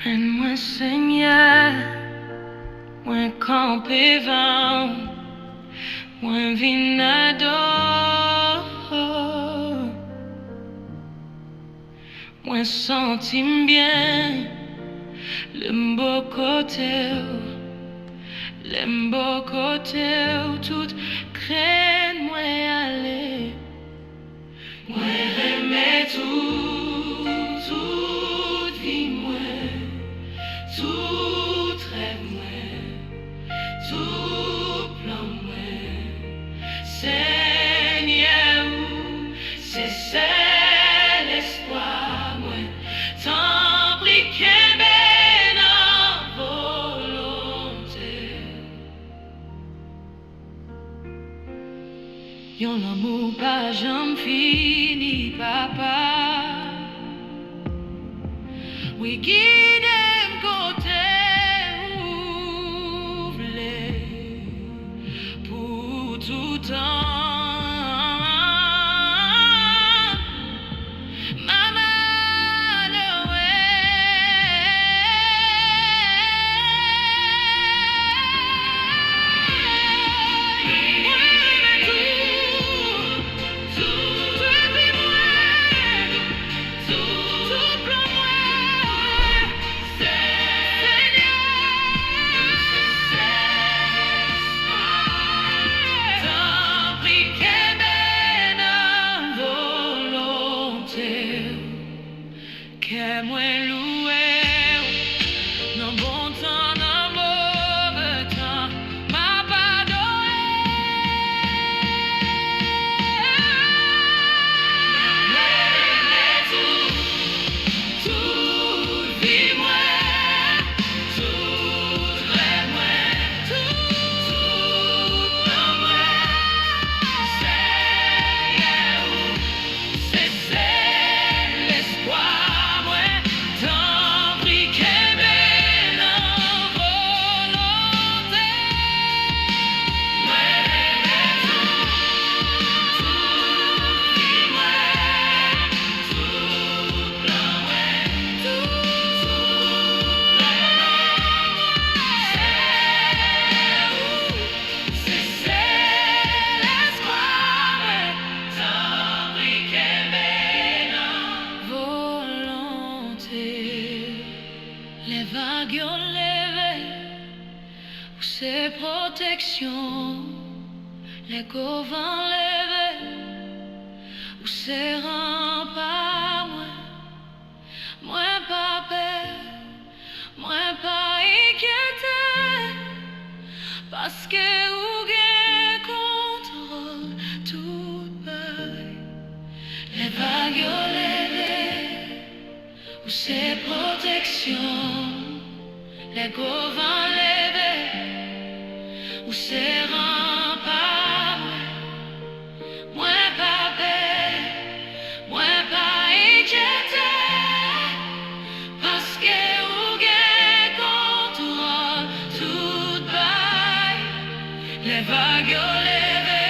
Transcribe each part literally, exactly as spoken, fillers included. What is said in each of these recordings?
Èd mwen, Senyè, mwen kanpe van, mwen vin adore. Mwen santi m byen lè m bò kote w, lè m bò kote w, tout krenn mwen ale. Mwen renmen tout, tout vi mwen, tout rèv mwen, tout plan mwen. Senyè, ou se sèl espwa mwen. Tanpri, kenbe nan volonte w. Yon lanmou pa janm fini, Papa. Wi, gide m kote ou vle pou toutan. Mama, no way. Mwen renmen tout, tout vi mwen, tout, tout plan mwen. Senyè, tanpri, kenbe nan volonte w. Kè mwen louwe w, nan bon tan, nan move tan, m ap adore. Tout vi mwen, tout rèv mwen, tout plan mwen, Senyè, ou se sèl espwa mwen. Tanpri, kenbe nan volonte. Mwen renmen tout, tout vi mwen. Tout plan mwen, tout, tout plan mwen, se ou, se sèl espwa mwen, tanpri kenbe nan volonte. Lè vag yo leve, ou se pwoteksyon, lè gwo van leve, ou se ranpa mwen. Mwen pa pè, mwen pa enkyete, paske ou gen kontwòl tout bagay. Lè vag yo leve, ou se pwoteksyon. Lè gwo van leve, ou se ranpa mwen. Mwen pa pè, mwen pa enkyete, paske ou gen kontwòl tout bagay. Lè vag yo leve,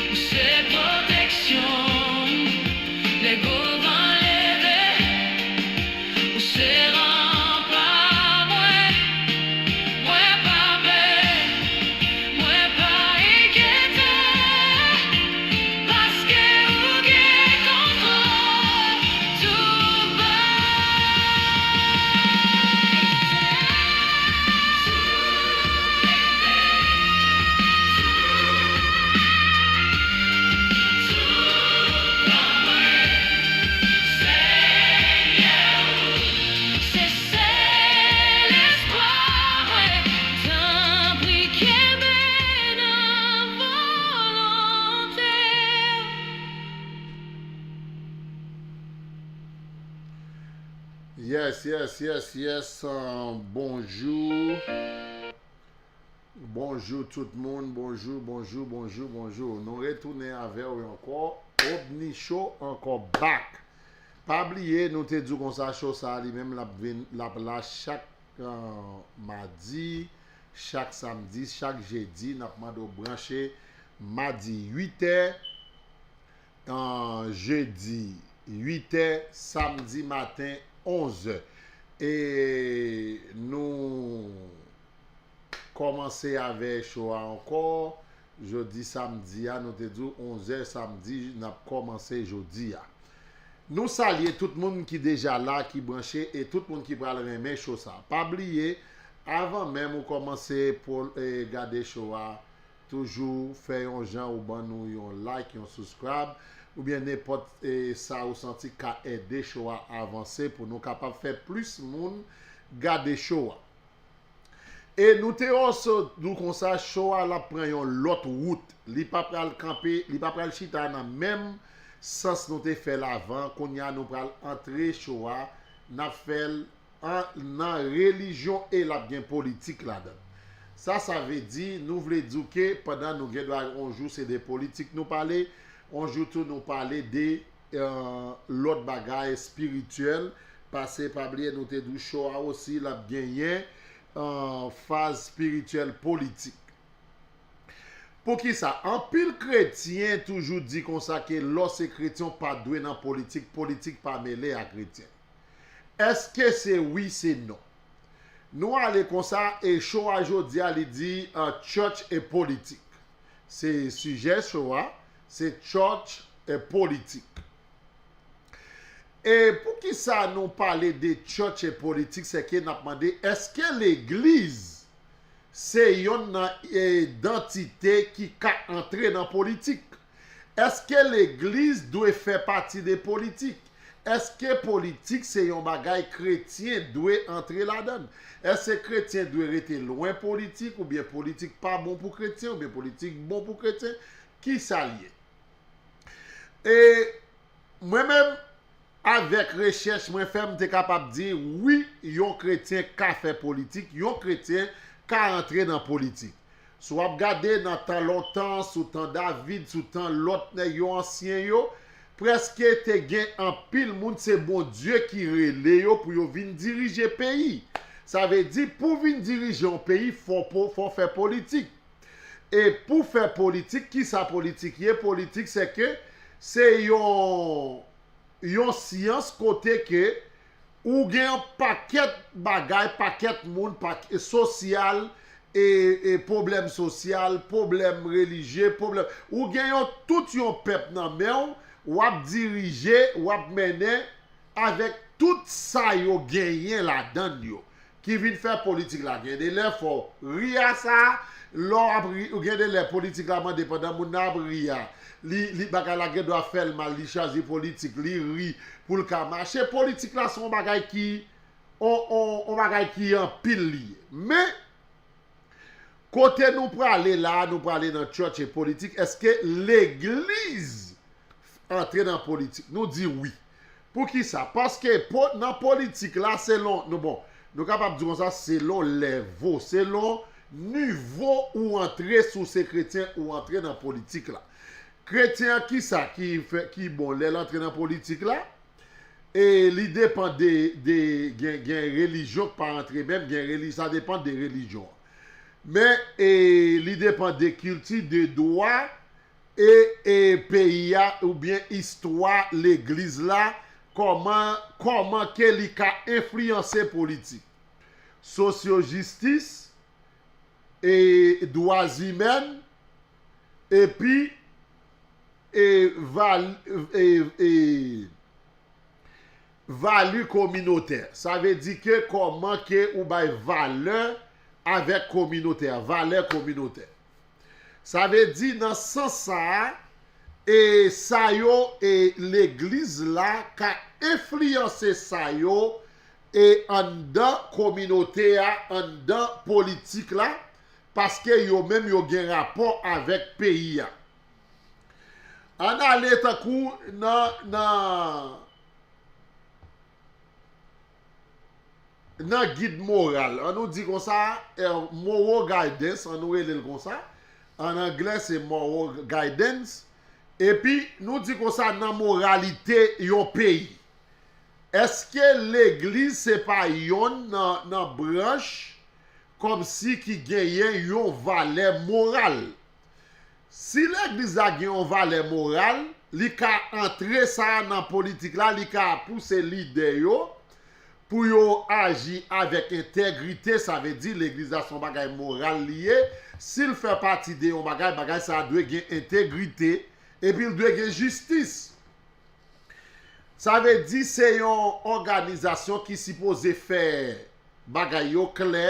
ou se pwoteksyon. Lè gwo van leve, ou se ranpa mwen. Mwen pa pè, mwen pa enkyete, paske ou gen kontwòl tout bagay. Senyè, ou se sèl espwa mwen. Tanpri, kenbe nan volonte w. Yes, yes, yes, yes. Uh, bonjou. Bonjou tout moun, bonjou, bonjou, bonjou, bonjou. Nou retounen avè w ankò. Obni Show ankò back. Pa bliye, nou te di w konsa, show sa a li menm l ap vin, l ap la chak, uh, madi, chak samdi, chak jedi. N ap mande w branche madi uit è, an, jedi uit è, samdi maten onz è. E nou kòmanse avè show a ankò. Jodi samdi a, nou te di w onzè samdi, n ap kòmanse jodi a. Nou salye tout moun ki deja la, ki branche, e tout moun ki pral renmen show sa. Pa bliye, avan menm ou kòmanse pou, e, gade show a, toujou fè yon jan ou ban nou yon like, yon subscribe, oubyen nenpòt, e, sa ou santi ka ede show a avanse pou nou kapab fè plis moun gade show a. E nou te osò di w konsa, show a l ap pran yon lòt wout. Li pa pral kanpe, li pa pral chita nan menm sans nou te fè l avan. Kounye a nou pral antre show a, n ap fè l an, nan relijyon e l ap gen politik ladan l. Sa, sa vle di, nou vle di w ke pandan nou gen dwa yon jou se de politik nou pale, yon jou tou nou pale de, eh, lòt bagay espirityèl, paske pa bliye nou te di w show a osi l ap genyen, eh, faz espirityèl politik. Poukisa? Anpil kretyen toujou di konsa ke lè w se kretyen w pa dwe nan politik, politik pa mele a kretyen. Èske se wi, se non? Nou ale konsa, e show a jodi a li di, uh, church e politik. Se sijè show a, se church e politik. E poukisa nou pale de church e politik, se ke n ap mande, èske legliz se yonn nan, e, idantite ki ka antre nan politik? Èske legliz dwe fè pati de politik? Èske politik se yon bagay kretyen dwe antre ladan l? Èske kretyen dwe rete lwen politik, oubyen politik pa bon pou kretyen, oubyen politik bon pou kretyen? Kisa l ye? E mwen menm, avèk rechèch mwen fè, m te kapab di, wi, yon kretyen ka fè politik, yon kretyen ka antre nan politik. Si w ap gade nan tan lontan, sou tan David, sou tan lòt nèg yo ansyen yo, prèske te gen anpil moun, se Bondye ki rele yo pou yo vin dirije peyi. Sa vle di, pou vin dirije yon peyi, fò, fò, fò fè politik. E pou fè politik, kisa politik ye? Politik, se ke se yon, yon syans kote ke ou gen yon pakèt bagay, pakèt moun, pak-, sosyal, e, e pwoblèm sosyal, pwoblèm relijye, pwoblèm, ou gen yon, tout yon pèp nan men w, w ap dirije, w ap mennen, avèk tout sa yo genyen ladan l yo, ki vin fè politik la. Gen de lè fò ri a sa, lè w ap ri, ou gen de lè politik la mande pandan moun nan ap ri a, li, li bagay la gen dwa fè l mal, li chwazi politik, li ri pou l ka mache. Politik la se yon bagay ki, on, on, on bagay ki anpil li ye. Men, kote nou prale la, nou prale nan church e politik, èske legliz antre nan politik? Nou di wi. Poukisa? Paske po-, nan politik la, selon, nou, bon, nou kapab di konsa, selon level, selon nivo ou antre, si w se kretyen, ou antre nan politik la. Kretyen an, kisa ki fè, ki bon lè l antre nan politik la? E li depann de, de, gen, gen relijyon k pa antre menm, gen reli-, sa depann de relijyon an. Men, e, li depann de kilti, de dwa, e, e peyi a, oubyen istwa legliz la, kòman, kòman ke li ka enfliyanse politik, sosyojistis, e dwa imèn, epi, e val-, e, e vali kominotè. Sa vle di ke kòman ke ou bay valè avèk kominotè a, valè kominotè. Sa vle di nan sans sa a, e sa yo, e legliz la ka enfliyanse sa yo, e anndan kominote a, anndan politik la, paske yo menm yo gen rapò avèk peyi a. Ann ale tankou nan, nan, nan gid moral. Ann nou di konsa, eh, moral guidance, ann nou rele l konsa. An anglè, se moral guidance. Epi, nou di konsa, nan moralite yon peyi. Èske legliz se pa yonn nan, nan branch kòmsi ki genyen yon valè moral? Si legliz la gen yon valè moral, li ka antre sa nan politik la, li ka pouse lidè yo pou yo aji avèk entegrite, sa vle di legliz la se yon bagay moral li ye. Si l fè pati de yon bagay, bagay sa a dwe gen entegrite, epi l dwe gen jistis. Sa vle di se yon òganizasyon ki sipoze fè bagay yo klè,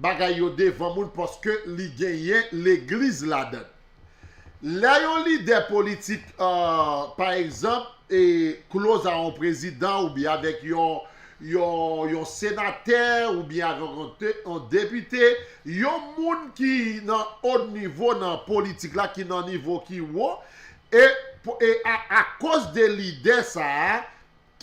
bagay yo devan moun, paske li genyen legliz ladan l. Lè yon lidè politik, euh, pa egzanp, e close a yon prezidan oubyen avèk yon, yon, yon senatè oubyen avèk yon, de- yon depite, yon moun ki nan wo nivo nan politik la, ki nan nivo ki wo, e, e a, akoz de lidè sa a,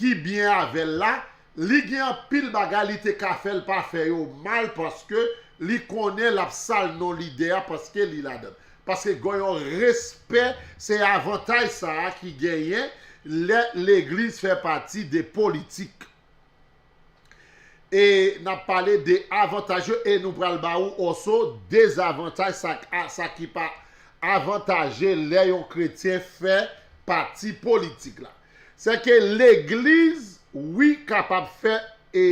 ki byen avè l la, li gen anpil bagay li te ka fè, l pa fè yo mal, paske li konnen l ap sal non lidè a, paske li ladan l. Paske gen yon respè, se avantaj sa a ki genyen lè legliz fè pati de politik. E n ap pale de avantaj yo, e nou pral ba ou oso dezavantaj, sa, sa ki pa avantaje lè yon kretyen fè pati politik la. Se ke legliz, wi, kapab fè, e,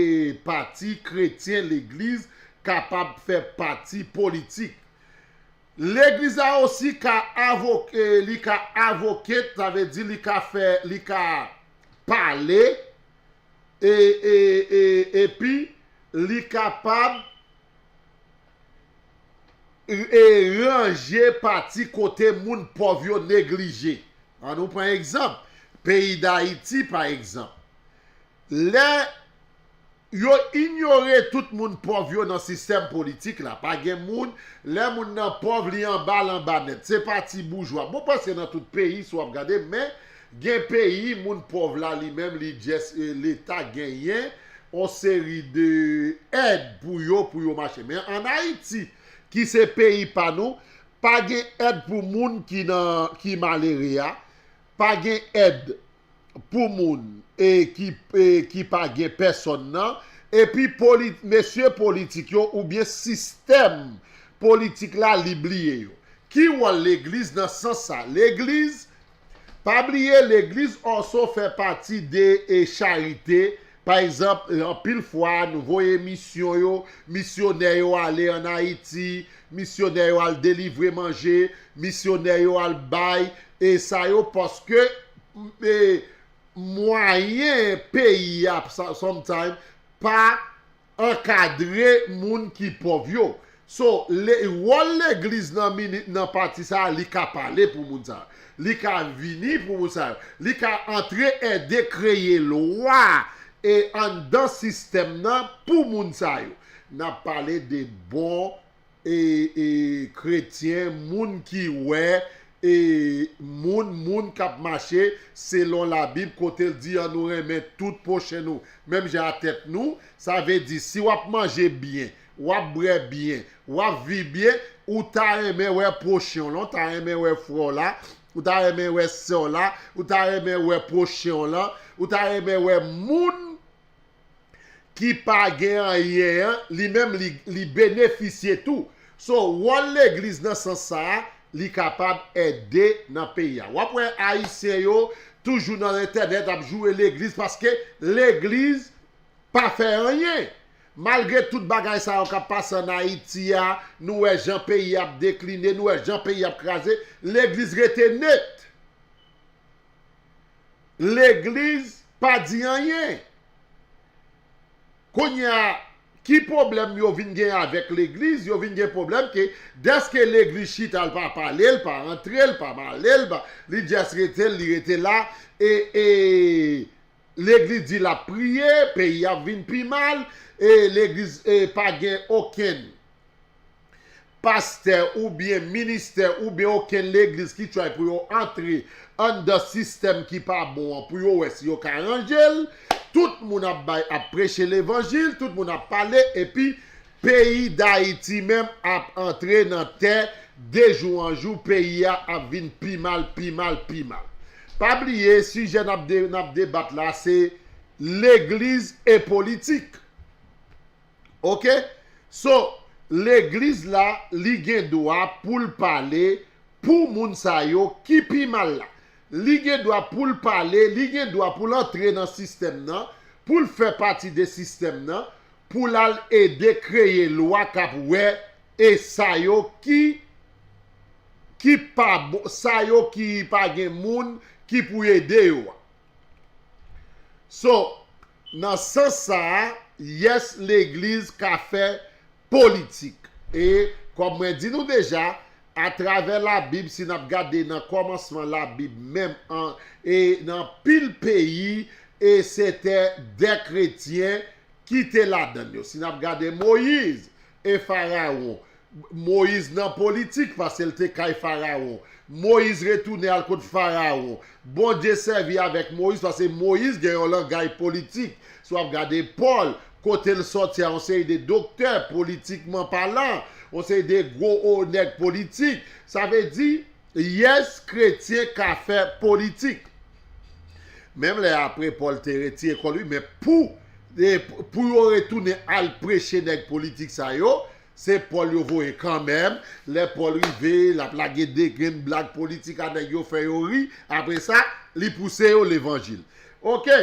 pati kretyen, legliz kapab fè pati politik. Legliz la osi ka avoke, li ka avoke, sa vle di li ka fè, li ka pale, e, e, e, epi li kapab, e, ranje pati kote moun pòv yo neglije. Ann nou pran egzanp, peyi Dayiti, pa egzanp. Lè yo inyore tout moun pòv yo nan sistèm politik la, pa gen moun, lè moun nan pòv, li anba l anba nèt. Se pati boujwa. Bon, prèske nan tout peyi, si w ap gade, men gen peyi, moun pòv la, li menm, li just, eh, Leta genyen yon seri de èd pou yo, pou yo mache. Men ann Ayiti, ki se peyi pa nou, pa gen èd pou moun ki nan, ki malere a, pa gen èd pou moun, e, ki, e, ki pa gen pèsòn nan, epi poli-, mesye politik yo oubyen sistèm politik la, li bliye yo. Ki wòl legliz nan sans sa? Legliz, pa bliye, legliz also fè pati de, e, charite. Pa egzanp, anpil fwa, nou voye misyon yo, misyonè yo ale ann Ayiti, misyonè yo al delivre manje, misyonè yo al bay, e sa yo, paske, e, mwayen peyi a, sa- sometimes, pa ankadre moun ki pòv yo. So, le- wòl legliz nan mini- nan pati sa a, li ka pale pou moun sa yo. Li ka vini pou moun sa yo. Li ka antre ede kreye lwa, e, anndan sistèm nan pou moun sa yo. N ap pale de bon, e, e, kretyen, moun ki wè, e, moun, moun k ap mache selon Labib, kote l di, ann nou renmen tout pwochen nou menm jan a tèt nou. Sa vle di, si w ap manje byen, w ap bwè byen, w ap viv byen, ou ta renmen wè pwochen w lan, ou ta renmen wè frè w la, ou ta renmen wè sè w la, ou ta renmen wè pwochen w lan, ou ta renmen wè moun ki pa gen anyen an, li menm li, li benefisye tou. So, wòl legliz nan sans sa a, li kapab ede nan peyi a. W ap wè Ayisyen yo toujou nan entènèt ap joure legliz paske legliz pa fè anyen. Malgre tout bagay sa yo k ap pase ann Ayiti a, nou wè jan peyi a ap dekline, nou wè jan peyi a ap kraze, legliz rete net. Legliz pa di anyen. Kounye a, ki pwoblèm yo vin gen avèk legliz? Yo vin gen pwoblèm ke dèske legliz chita, l pa pale, l pa antre, l pa male, l pa, li just rete, li rete la, e, e legliz di l ap priye, peyi ap vin pi mal, e legliz, e pa gen okenn pastè oubyen ministè oubyen okenn legliz ki try pou yo antre anndan sistèm ki pa bon an pou yo wè si yo ka ranje l. Tout moun ap bay, ap preche levanjil, tout moun ap pale, epi peyi Dayiti menm ap antre nan tè, de jou an jou, peyi a ap vin pi mal, pi mal, pi mal. Pa bliye, sijè n ap de- n ap debat la, se legliz e politik. Oke? So, legliz la, li gen dwa pou l pale pou moun sa yo ki pi mal la. Li gen dwa pou l pale, li gen dwa pou l antre nan sistèm nan, pou l fè pati de sistèm nan, pou l al ede kreye lwa k ap wè e sa yo ki ki pa bon, sa yo ki pa gen moun ki pou ede yo a. So, nan sans sa a, yes, legliz ka fè politik. E, kòm mwen di nou deja, atravè Labib, si n ap gade nan kòmansman Labib menm, an, e nan anpil peyi, e se te de kretyen ki te ladan l yo. Si n ap gade Moyiz e Farawon, Moyiz nan politik paske l te kay Farawon. Moyiz retounen al kot Farawon. Bondye sèvi avèk Moyiz paske Moyiz gen yon langay politik. Si w ap gade Pòl, kote l sòti a, yon seri de doktè, politikman palan, yon seri de gwo o nèg politik. Sa vle di, yes, kretyen ka fè politik. Menm lè apre Pòl te retire kò l, wi, men pou, e, pou yo retounen al preche nèg politik sa yo, se Pòl yo voye kanmenm. Lè Pòl rive, l ap lage de grenn blag politik a nèg yo, fè yo ri. Apre sa, li pouse yo levanjil. Oke,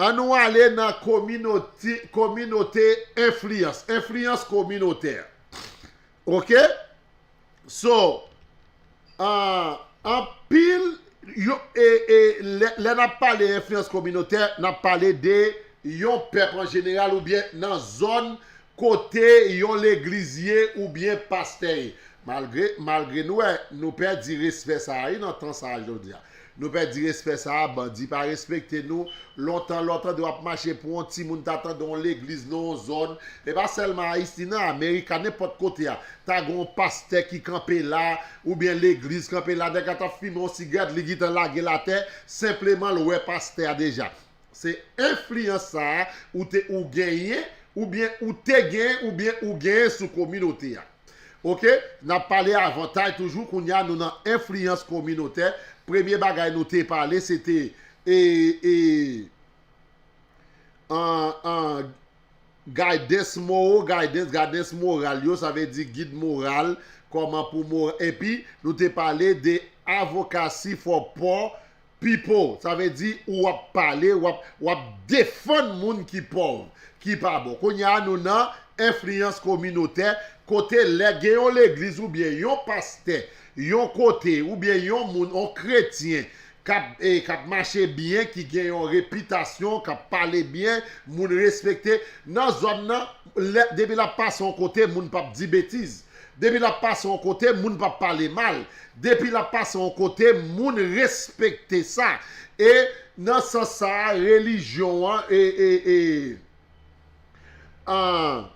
ann nou ale nan kominote, kominote enfliyans, enfliyans kominotè. Oke? So, ah, anpil, yo, e, e, lè, lè n ap pale enfliyans kominotè, n ap pale de yon pèp an jeneral oubyen nan zòn kote yon legliz ye oubyen pastè ye. Malgre, malgre nou wè, nou pèdi respè sa a, wi, nan tan sa a jodi a. Nou pèdi respè sa a, bandi pa respekte nou. Lontan, lè w tande w ap mache pou yon timoun, ta tande yon legliz nan yon zòn. E pa sèlman Ayiti, nan Amerik, a nenpòt kote a. Ta gen yon pastè ki kanpe la, oubyen legliz kanpe la, nèg la t ap fimen yon sigarèt, li gentan lage l atè, senpleman l wè pastè a deja. Se enfliyans sa a ou te, ou genyen, oubyen ou te genyen, oubyen ou genyen sou kominote a. Oke? N ap pale avantay toujou, kounye a nou nan enfliyans kominotè. Premye bagay nou te pale, se te, e, e, an, an, guidance moral, guidance, guidance moral yo, sa vle di gid moral, kòman pou moral. Epi, nou te pale de advocacy for poor people, sa vle di ou ap pale, w ap, w ap defann moun ki pòv, ki pa bon. Kounye a, nou nan enfliyans kominotè, kote lè gen yon legliz oubyen yon pastè, yon kote, oubyen yon moun, yon kretyen, k ap, e, k ap mache byen, ki gen yon repitasyon, k ap pale byen, moun respekte. Nan zòn nan, lè, depi l ap pase yon kote, moun p ap di betiz. Depi l ap pase yon kote, moun p ap pale mal. Depi l ap pase yon kote, moun respekte sa. E nan sans sa a, relijyon an, e, e, e, an,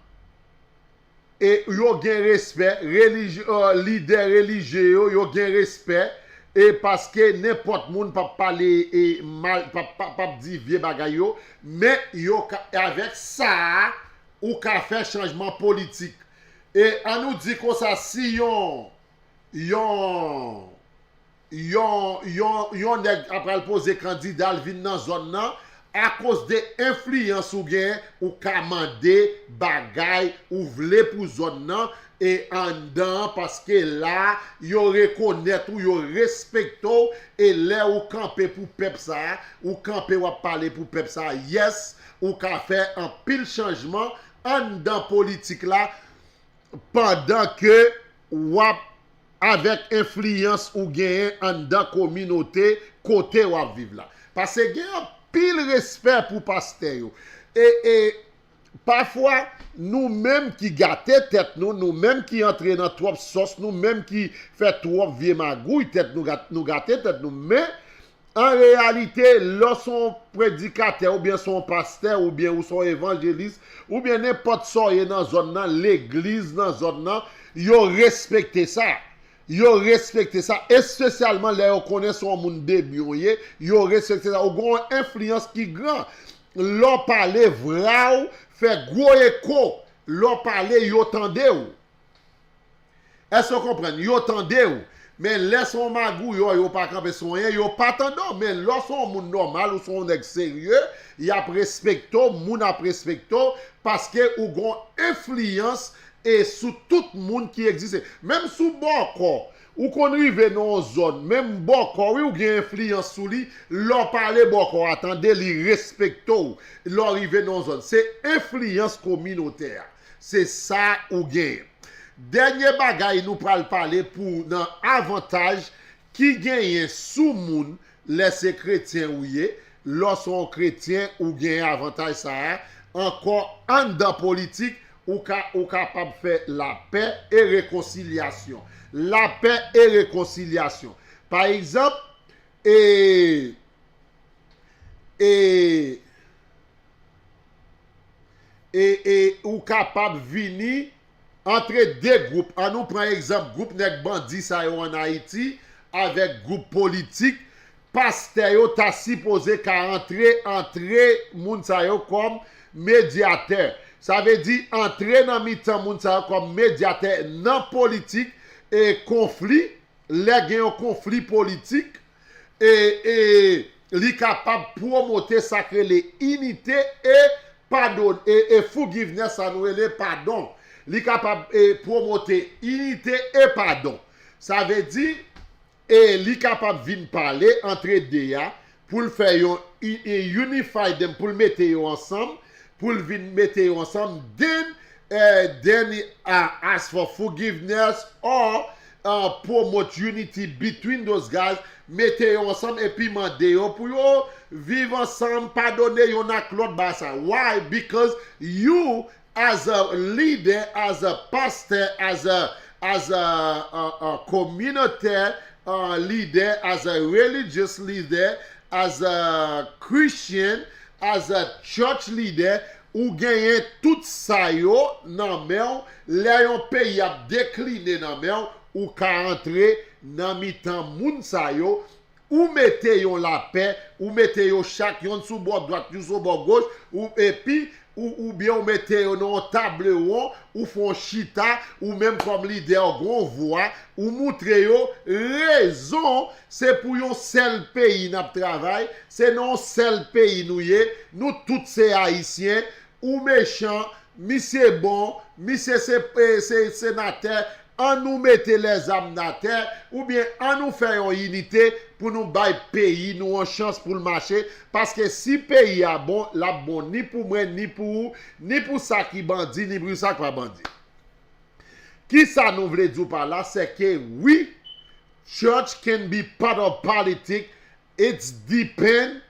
e yo gen respè, relij-, e, lidè relijye yo, yo gen respè, e paske nenpòt moun p ap pale, e, mal, p ap, p ap, p ap di vye bagay yo, men yo ka, avèk sa a, ou ka fè chanjman politik. E ann nou di konsa, si yon, yon, yon, yon, yon nèg ap pral poze kandida, l vin nan zòn nan, akoz de enfliyans ou gen, ou ka mande bagay ou vle pou zòn nan, e anndan an, paske la, yo rekonèt ou, yo respekte w, e lè ou kanpe pou pèp sa a, ou kanpe w ap pale pou pèp sa a, yes, ou ka fè anpil chanjman anndan politik la, pandan ke w ap avèk enfliyans ou genyen anndan kominote kote w ap viv la. Paske gen anpil respè pou pastè yo. E, e pafwa, nou menm ki gate tèt nou, nou menm ki antre nan twòp sòs, nou menm ki fè twòp vye magouy, tèt nou gat-, nou gate tèt nou, men an reyalite, lè w se yon predikatè, oubyen se yon pastè, oubyen ou se yon evanjelis, oubyen nenpòt sa w ye nan zòn nan, legliz nan zòn nan, yo respekte sa. Yo respekte sa, espesyalman lè yo konnen se yon moun debyen w ye, yo respekte sa. Ou gen yon enfliyans ki gran. Lè w pale, vra w fè gwo eko. Lè w pale, yo tande w. Èske w konprann? Yo tande w. Men lè se yon magouyò, yo pa kanpe sou anyen, yo pa tande w. Men lè w se yon moun nòmal, ou se yon nèg serye, y ap respekte w, moun ap respekte w, paske ou gen yon enfliyans e sou tout moun ki egziste. Menm si w bòkò, Ou konn rive nan yon zòn, menm bòkò, wi, ou gen enfliyans sou li. Lè w pale bòkò a tande, li respekte w. Lè w rive nan yon zòn, se enfliyans kominotè a. Se sa ou genyen. Dènye bagay nou pral pale pou nan avantaj ki genyen sou moun lè se kretyen ou ye. Lè w se yon kretyen, ou genyen avantaj sa a. Ankò, anndan politik, ou ka ou kapab fè lapè e rekonsilyasyon. Lapè e rekonsilyasyon. Pa egzanp, e e e e ou kapab vini antre de gwoup. An nou pran egzanp gwoup nèg bandi sa yo ann Ayiti avèk gwoup politik. Pastè yo ta sipoze ka antre antre moun sa yo kòm medyatè. Sa vle di antre nan mitan moun sa yo kòm medyatè nan politik e konfli. Lè gen yon konfli politik, e, e li kapab pwomote sa k rele inite e padon, e, e forgiveness, sa nou rele padon. Li kapab e, pwomote inite e padon. Sa vle di, e li kapab vin pale antre de a pou l fè yon i- i- unify them, pou l mete yo ansanm, pou l vin mete yo ansanm, then, eh, then uh, ask for forgiveness or uh, promote unity between those guys, mete yo ansanm epi mande yo pou yo viv ansanm, padone youn ak lòt ba sa. Why? Because you as a leader, as a pastor, as a as a, a, a community uh, leader, as a religious leader, as a Christian, as a church leader, ou genyen tout sa yo nan men w. Lè yon peyi ap dekline nan men w, ou ka antre nan mitan moun sa yo, ou mete yon lapè, ou mete yo chak yonn sou bò dwat, yon sou bò goch, ou epi ou oubyen ou mete yo nan yon table won, ou fè yon chita, ou menm kòm lidè ou gen yon vwa, ou moutre yo rezon se pou yon sèl peyi n ap travay, se nan yon sèl peyi nou ye, nou tout se ayisyen, ou mechan, misye bon, misye se, se senatè, an nou mete lèzam atè, oubyen an nou fè yon inite pou nou bay peyi nou yon chans pou l mache, paske si peyi a bon, l ap bon ni pou mwen, ni pou ou, ni pou sa ki bandi, ni pou sa k pa bandi. Kisa nou vle di w pa la, se ke wi, church can be part of politics, it's depend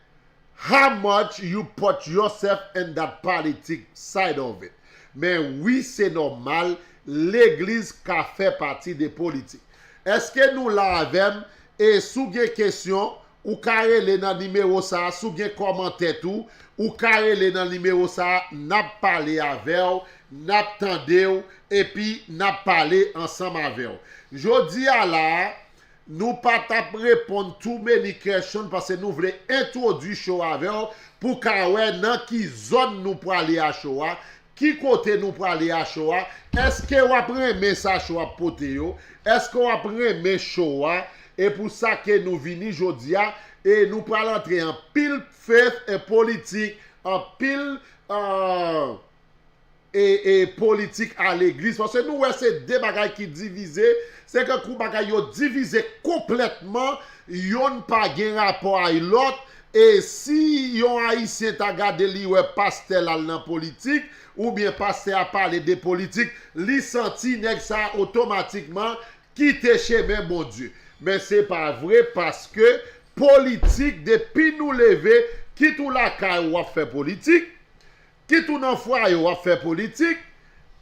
how much you put yourself in that politic side of it. Men wi, se nòmal, legliz ka fè pati de politik. Èske nou la avè m? E si w gen kesyon, ou ka rele nan nimewo sa a. Si w gen kòmantè tou, ou ka rele nan nimewo sa a. N ap pale avè w, n ap tande w, epi n ap pale ansanm avè w. Jodi a la a, nou pa t ap reponn too many question paske nou vle entwodui show avè w pou w ka wè nan ki zòn nou prale a show a, ki kote nou prale a show a, èske w ap renmen sa show ap pote yo, èske w ap renmen show a, e pou sa ke nou vini jodi a, e nou pral antre anpil faith e politik, anpil, uh, e, e politik a legliz. Paske nou wè se de bagay ki divize. Se kankou bagay yo divize konplètman. Yonn pa gen rapò a lòt. E si yon Ayisyen ta gade li wè pastè l al nan politik, oubyen pastè a pale de politik, li santi nèg sa a otomatikman kite chemen Bondye. Men se pa vre paske politik, depi nou leve, kit ou lakay ou w ap fè politik, kit ou nan fwaye w ap fè politik,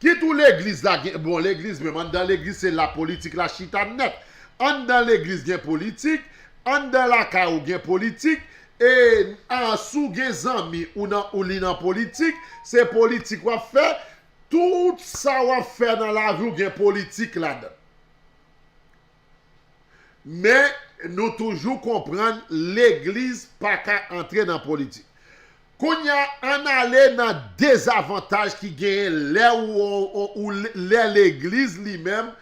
kit ou legliz la gen, bon, legliz menm, anndan legliz se la politik la chita nèt. Anndan legliz gen politik, anndan lakay ou gen politik, e a, si w gen zanmi ou nan, ou li nan politik, se politik w ap fè, tout sa w ap fè nan lavi w gen politik ladan. Men nou toujou konprann legliz pa ka antre nan politik. Kounye a, ann ale nan dezavantaj ki genyen lè ou, ou, ou, lè legliz li menm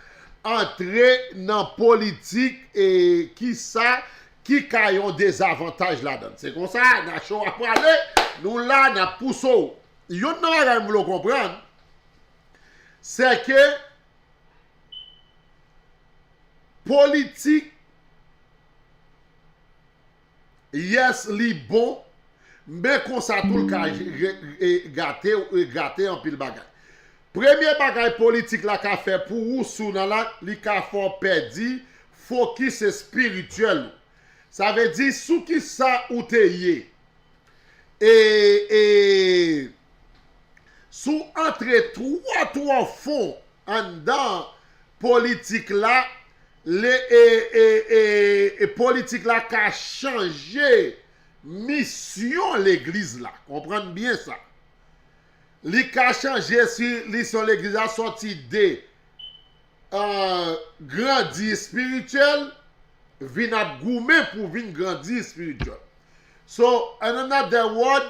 antre nan politik e kisa ki ka yon dezavantaj ladan l. Se konsa, Nacho ap prale, nou la, n ap pouse w. Youn nan bagay m vle w konprann, se ke Politik, yes, li bon, men konsa tou l ka gate, gate anpil bagay. Premye bagay politik la ka fè pou ou, si w nan la, li ka fè w pèdi fokis espirityèl ou. Sa vle di, sou ki sa ou te ye. E, e, si w antre twò, twò fon anndan politik la, le, e, e, e, e politik la ka chanje misyon legliz la. Konprann byen sa. Li ka chanje si misyon legliz la sòti de, euh, grandi espirityèl, vin ap goumen pou vin grandi espirityèl. So, in another word,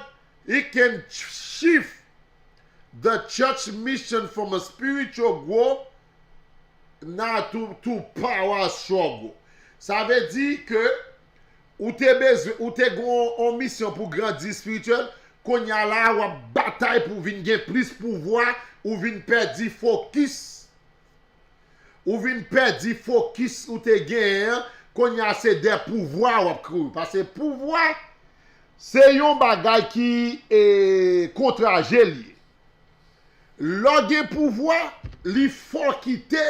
it can shift the church mission from a spiritual growth now to, to power struggle. Sa vle di ke ou te bezwen, ou te gen yon misyon pou grandi espirityèl, kounye a la, w ap batay pou vin gen plis pouvwa, ou vin pèdi fokis. Ou vin pèdi fokis ou te genyen an, kounye a se dè pouvwa w ap kouri. Paske pouvwa, se yon bagay ki, e, kontraje li ye. Lè w gen pouvwa, li fè w kite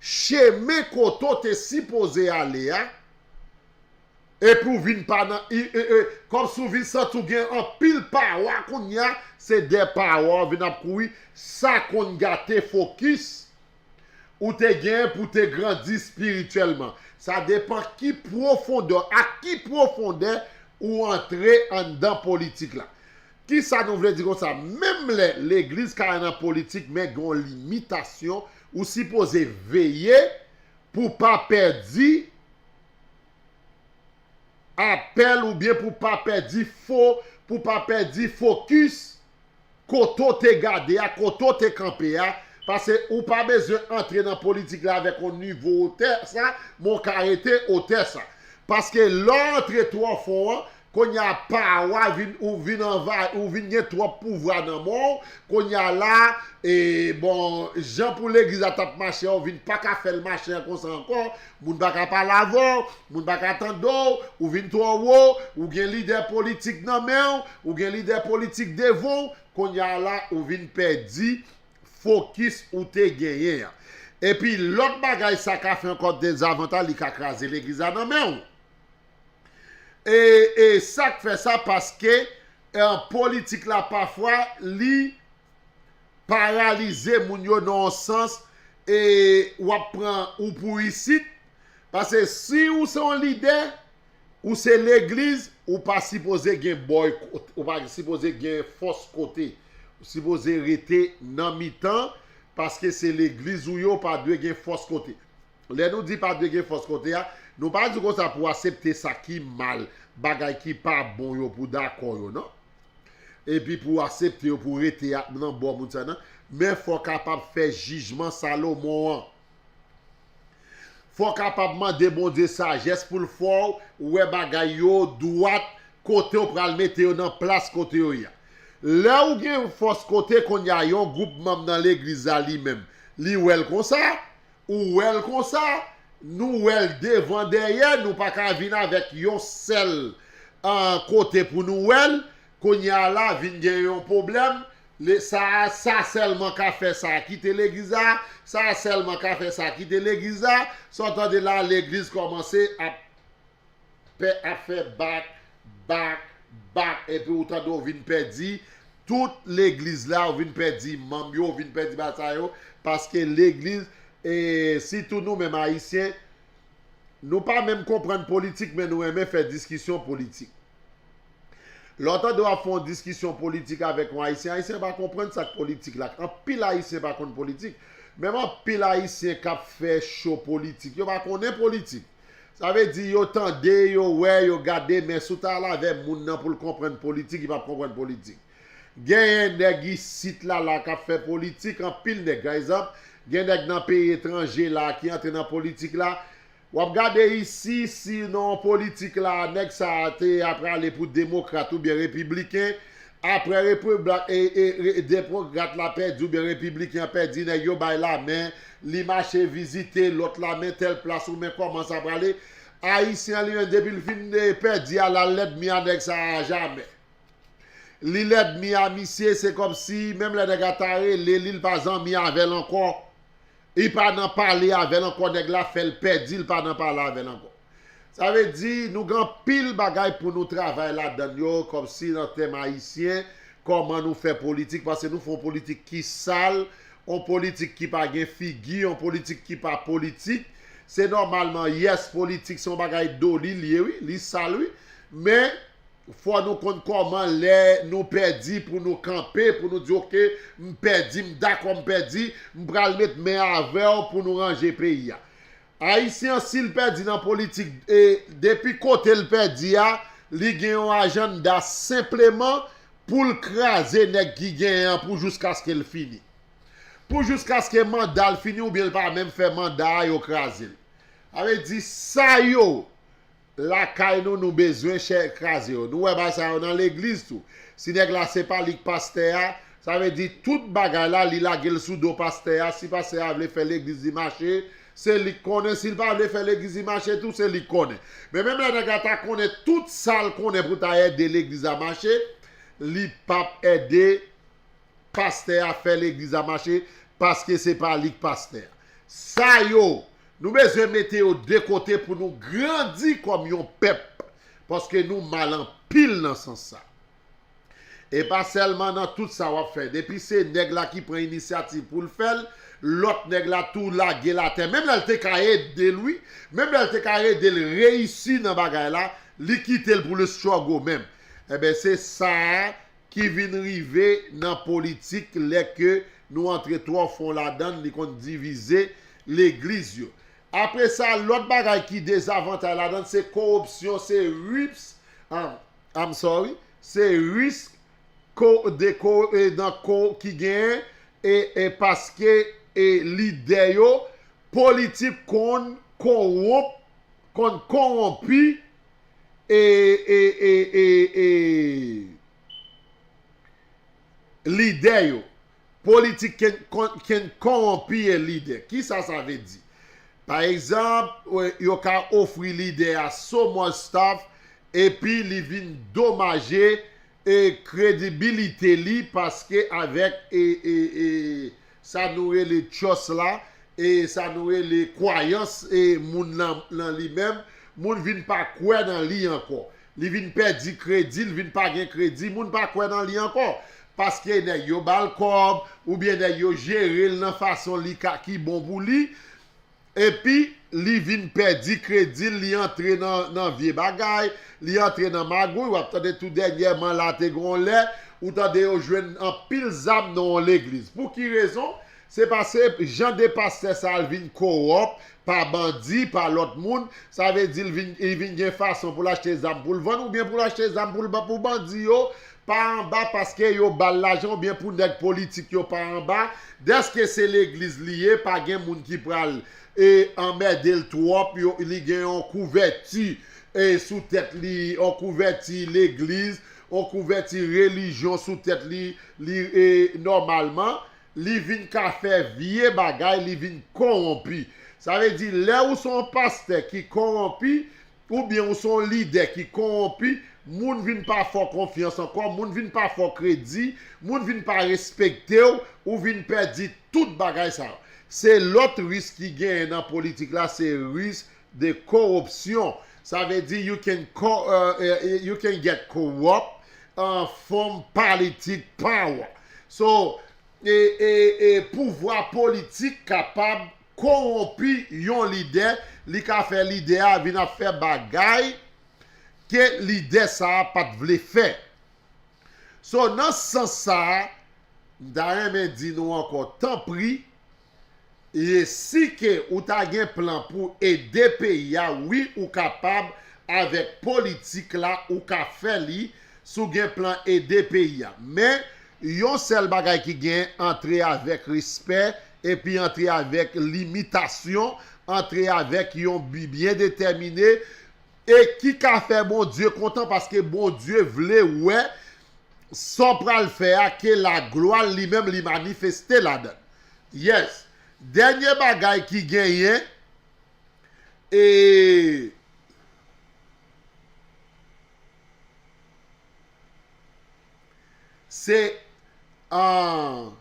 chemen kote w te sipoze ale a, epi w vin pa nan, e, e, e, kòmsi w vin santi w gen anpil pawa kounye a, se dè pawa w vin ap kouri, sa konn gate fokis ou te genyen pou te grandi espirityèlman. Sa depann ki pwofondè, ak ki pwofondè ou antre anndan politik la. Kisa nou vle di konsa? Menm lè legliz ka nan politik, men gen yon limitasyon, ou sipoze veye pou w pa pèdi apèl oubyen pou w pa pèdi fo, pou w pa pèdi fokis kote w te gade a, kote w te kanpe a, paske ou pa bezwen antre nan politik la avèk yon nivo otè sa, men w ka rete otè sa. Paske lè w antre twò fon an, kounye a pawa vin, ou vin anvayi, ou vin gen twòp pouvwa nan men w, kounye a la, e, bon, jan pou legliz la t ap mache a, ou vin pa ka fè l mache an konsa ankò, moun pa ka pale avè w, moun pa ka tande w, ou vin twò wo, ou gen lidè politik nan men w, ou gen lidè politik devan w, kounye a la, ou vin pèdi fokis ou te genyen an. Epi lòt bagay sa ka fè ankò dezavantaj, li ka kraze legliz la nan men w. E, e sa k fè sa, paske, e, politik la pafwa, li paralize moun yo nan yon sans, e w ap pran ou pou isit. Paske si ou se yon lidè, ou se legliz, ou pa sipoze gen bòy kot-, ou pa sipoze gen fòs kote. Ou sipoze rete nan mitan, paske se legliz ou ye, ou pa dwe gen fòs kote. Lè nou di pa dwe gen fòs kote a, nou pa di konsa pou w aksepte sa ki mal, bagay ki pa bon yo, pou w dakò yo, non. Epi pou w aksepte yo, pou w rete a, nan bò moun sa nan. Men fò w kapab fè jijman Salomon an. Fò w kapab mande Bondye sajès pou l fè w wè bagay yo dwat, kote w pral mete yo nan plas kote yo ye a. Lè w gen fòs kote, kounye a yon gwoup manm nan legliz la li menm, li wè l konsa, ou wè l konsa, nou wè l devan dèyè, nou pa ka vin avèk yon sèl, ah, kote pou nou wè l, kounye a la vin gen yon pwoblèm, le, sa, sa sèlman ka fè sa, kite legliz la, sa sèlman ka fè sa, kite legliz la, sa w tande la, legliz kòmanse ap pè ap fè bak, bak, bak, epi ou tande ou vin pèdi tout legliz la, ou vin pèdi manm yo, ou vin pèdi bagay sa yo, paske legliz, e sitou nou menm Ayisyen, nou pa menm konprann politik, men nou renmen fè diskisyon politik. Lè w tande w ap fè yon diskisyon politik avèk yon Ayisyen, Ayisyen pa konprann sa k politik la. Anpil Ayisyen pa konn politik. Menm anpil Ayisyen k ap fè cho politik, yo pa konnen politik. Sa vle di yo tande, yo wè, yo gade, men si w ta al avè moun nan pou l konprann politik, li p ap konprann politik. Genyen nèg isit la, la k ap fè politik, anpil nèg. Pa egzanp, gen nèg nan peyi etranje la ki antre nan politik la. W ap gade isi, si nan yon politik la, nèg sa a te ap prale pou demokrat oubyen repibliken, Apre Repiblik e, e, e, Demokrat la pèdi oubyen Repibliken an pèdi, nèg yo bay lamen, li mache vizite lòt la, men tèl plas ou men kòman sa prale. Ayisyen an li menm depi l fin e, pèdi a la, l lènmi a nèg sa a jamè. Li lènmi a misye, se kòmsi menm lè nèg la ta rele li, li pa zanmi avè l ankò. Li pa nan pale avè l ankò, nèg la fè l pèdi, li pa nan pale avè l ankò. Sa vle di, nou gen anpil bagay pou nou travay ladan l yo, kòmsi nan tèm ayisyen, kòman nou fè politik, paske nou fè yon politik ki sal, yon politik ki pa gen figi, yon politik ki pa politik. Se nòmalman, yes, politik se yon bagay doli l ye, wi, li sal, wi. Men, fò nou konn kòman lè nou pèdi pou nou kanpe, pou nou di, "Oke, m pèdi, m dakò m pèdi, m pral met men avè w pou nou ranje peyi a." Ayisyen an, si l pèdi nan politik, e depi kote l pèdi a, li gen yon ajanda senpleman pou l kraze nèg ki genyen an pou jiskaske l fini. Pou jiskaske manda l fini oubyen l pa menm fè manda a, yo kraze l. Sa vle di, sa yo lakay nou, nou bezwen chè kraze yo. Nou wè bagay sa yo nan legliz tou. Si nèg la se pa li k pastè a, sa vle di tout bagay la, li lage l sou do pastè a. Si pastè a vle fè legliz li mache, se li k konnen. Si l pa vle fè legliz li mache tou, se li k konnen. Men menm lè nèg la ta konnen tout sa l konnen pou ta ede legliz la mache, li p ap ede pastè a fè legliz la mache, paske se pa li k pastè a. Sa yo, nou bezwen mete yo de kote pou nou grandi kòm yon pèp, paske nou mal anpil nan sans sa. E pa sèlman nan tout sa w ap fè. Depi se nèg la ki pran inisyativ pou l fè l, lòt nèg la tou lage l atè. Menm lè l te ka ede l, wi. Menm lè l te ka ede l reyisi nan bagay la, li kite l pou l struggle menm. Enben, se sa a ki vin rive nan politik lè ke nou antre twò fon ladan l, li konn divize legliz yo. Apre sa, lòt bagay ki dezavantay ladan l, se koripsyon, se rips, ah, I'm sorry, se risk ko, de ko, e, nan ko ki genyen, e, e paske e lidè yo, politik konn kowonp, konn kowonpi, e, e, e, e, e, lidè yo. Politik can, can, can corrompe a leader. Kisa sa vle di? Pa egzanp, yo ka ofri lidè a so much stuff, epi li vin domaje e kredibilite li, paske avèk e, e, e, sa nou rele trust la, e sa nou rele kwayans e moun nan, nan li menm, moun vin pa kwè nan li ankò. Li vin pèdi kredi, li vin pa gen kredi, moun pa kwè nan li ankò. Paske nèg yo ba l kòb, oubyen nèg yo jere l nan fason li ka, ki bon pou li, epi li vin pèdi kredi l, li antre nan, nan vye bagay, li antre nan magouy. W ap tande tou dènyèman la, te gen yon lè, ou tande yo jwenn anpil zam nan yon legliz. Pou ki rezon? Se paske jan de pastè sa a l vin kowòp pa bandi, pa lòt moun, sa vle di l vin, li vin gen fason pou l achte zam pou l vann, oubyen pou l achte zam pou l ban pou bandi yo, pa anba paske yo ba l lajan, oubyen pou nèg politik yo pa anba, dèske se legliz li ye, pa gen moun ki pral e anmède l twòp, yo, li gen yon kouvèti e sou tèt li, yon kouvèti legliz, yon kouvèti relijyon sou tèt li, li e nòmalman, li vin ka fè vye bagay, li vin kowonpi. Sa vle di, lè ou se yon pastè ki kowonpi, oubyen ou se yon lidè ki kowonpi, moun vin pa fè w konfyans ankò, moun vin pa fè w kredi, moun vin pa respekte w, ou vin pèdi tout bagay sa yo. Se lòt risk ki genyen nan politik la, se risk de koripsyon. Sa vle di, you can, co- uh, uh, you can get corrupt uh, from politic power. So, e, e, e pouvwa politik kapab kowonpi yon lidè, li ka fè lidè a vin ap fè bagay ke lidè sa a pa t vle fè. So, nan sans sa a, m ta renmen di nou ankò, tanpri, e si ke ou ta gen plan pou ede peyi a, wi, ou kapab, avèk politik la, ou ka fè li, si w gen plan ede peyi a. Men, yon sèl bagay ki gen, antre avèk respè, epi antre avèk limitasyon, antre avèk yon bi byen detèmine, e ki ka fè Bondye kontan, paske Bondye vle wè Sa w pral fè a, ke laglwa l li menm li manifeste ladan l. Yes. Dènye bagay ki genyen, e se an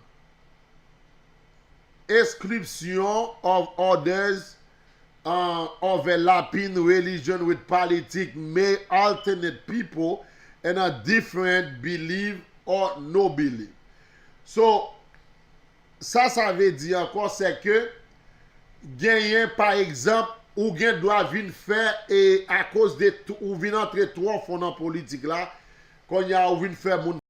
inscription of others uh, overlapping religion with politics may alternate people and a different belief or no belief. So, sa sa vle di ankò, se ke genyen, pa egzanp, ou gen dwa vin fè, e akoz de tou, ou vin antre twò fon nan politik la, kounye a ou vin fè moun